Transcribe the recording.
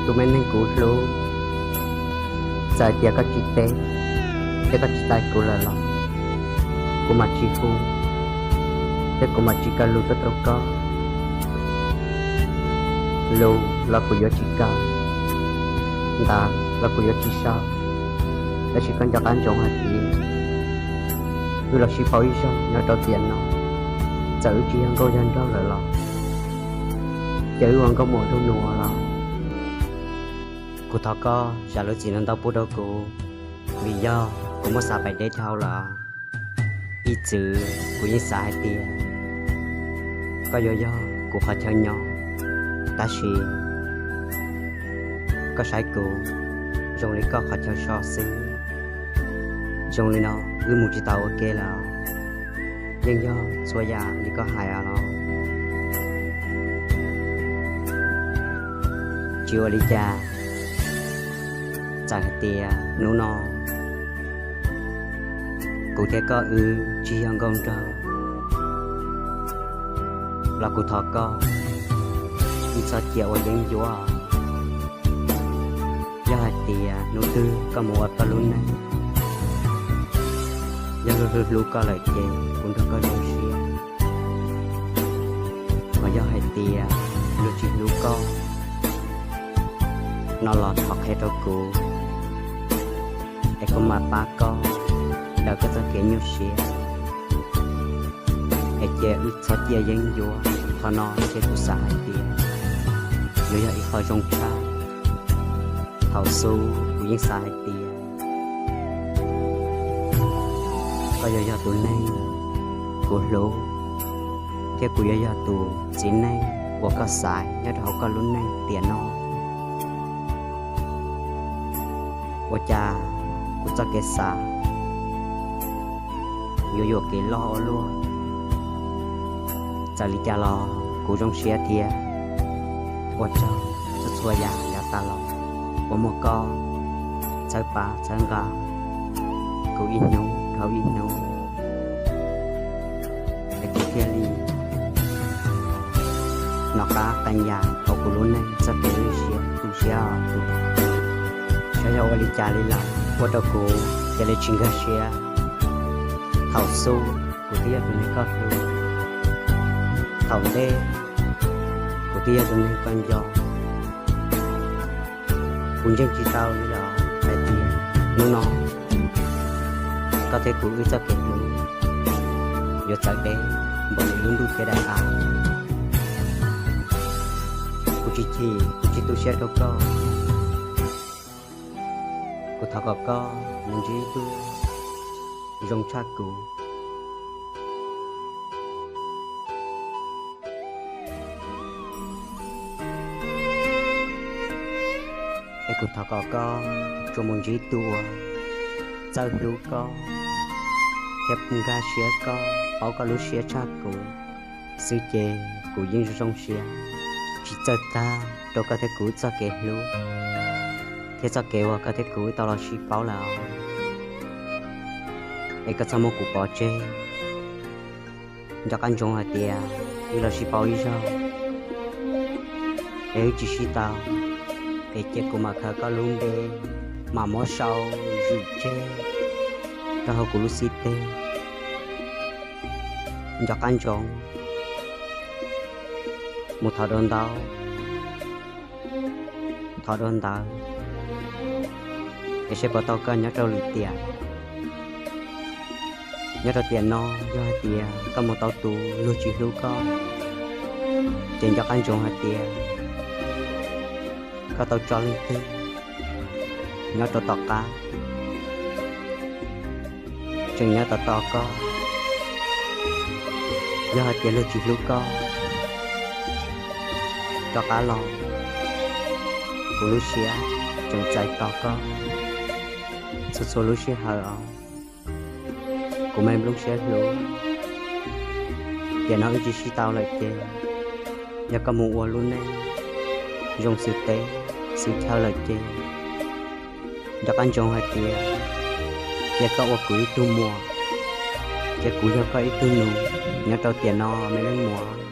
Tus me neeg kuv hlub, txawm hais tias koj tsis teb thiab koj tsis txais kuv lawm los kuv mam tsis hu thiab kuv mam tsis kaw lus tuaj rau koj. Lus los kuv yuav tsis kaw, ntawv los kuv yuav tsis sau, tab sis koj nco qab ntsoov hais tias wb los sib paub ib zaug nyob rau tiam no, txawm wb tsis yog nkauj yog nraug lawm los ces wb ua nkauj muam nraug nus los. Kuv thov koj zam lub txim no ntau pub rau kuv, vim yog kuv muab xav pais deb dhau lawm. Ib txwm kuv yeej xav hais tias koj yuav yog kuv qhov chaw nyob, tab sis koj saib kuv zoo li koj qhov chaw so xwb. Zoo li no wb mus tsis tau ua ke lawm, yeej yog txhua yam li koj hais os los. Tsis ua li cas, txawm hais tias hnub no kuv thiab koj wb tsis yog nkauj nraug los kuv thov koj, wb txhob cia ua yeeb ncuab. Yog hais tias hnub twg koj mus ua koj lub neej, yog luag hlub hlub koj lawm ces kuv nrog koj zoo siab. Ho yog hais tias luag tsis hlub koj no los thov qhia rau kuv, es kuv mam pab koj daws koj txoj kev nyuaj siab. Es cia wb txhob cia yeeb ncuab, qhov no ces kuv xav hais tias yuav yog ib qho zoo tshaj. Thaum xub kuv yeej xav hais tias koj yuav yog tus neeg kuv hlub, thiab kuv yuav yog tus txiv neej uas koj xaiv nyob rau hauv koj lub neej tiam no. Ua cas kuv txoj kev xav yuav yuam kev loj ua luaj. Txawm li cas los kuv zoo siab thiab ua tsaug txhua txhua yam yav tas los uas muaj koj txhawb pab txhawb nqa kuv ib hnub dhau ib hnub, es kuv thiaj li nov qab qee yam hauv kuv lub neej txoj kev hlub siab tu siab os. Xyov yog ua li cas li lawm ua rau kuv cia li tsis nkag siab. Thaum xub kuv twb yog tus neeg koj hlub, thaum ntej kuv twb yog tus neeg koj nco. Kuv ntseeg tsis tau li lawm hais tias hnub no koj thiab kuv wb txoj kev hlub yuav txawv deb npaum li lub ntuj thiab daim av. Kuv tsis chim, kuv tsis tu siab rau koj. Kuv thov kom koj mus ntsib ib tug zoo tshaj kuv. Es kuv thov kom koj tsuas mus ntsib tus uas txawj hlub koj thiab nkag siab koj, paub koj lub siab tshaj kuv xwb ces kuv yeej zoo zoo siab. Tsis txawj tag rau koj thiab kuv txoj kev hlub thiab txoj kev uas koj thiab kuv wb tau los sib paub lawm os. Es koj txhob muab kuv pov tseg. Nco qab ntsoov hais tias wb los sib paub ib zaug es wb tsis sib tau, es cia kuv mam khaws koj lub npe mam muab sau zwm tseg rau hauv kuv lub xib teg. Nco qab ntsoov mus thov dua ntaub, thov dua ntawv, es seb puas tau koj nyob rau lwm tiam. Nyob rau tiam no yog hais tias koj mus tau tus luag tsis hlub koj, ces nco qab ntsoov hais tias koj tau tso leej twg nyob rau tom qab tseem nyob tos tos koj. Yog hais tias luag tsis hlub koj, rov qab los, kuv lub siab tseem txais tos koj txhua txhua lub sij hawm os. Kuv me nplooj siab hlub, tiam no wb tsis sib tau lawm ces yog koj mus ua lub neej zoo xws teb xws chaw lawm ces nco qab ntsoov hais tias, cia koj ua kuv ib tug muam, cia kuv yog koj ib tug nus nyob rau tiam no me leej muam.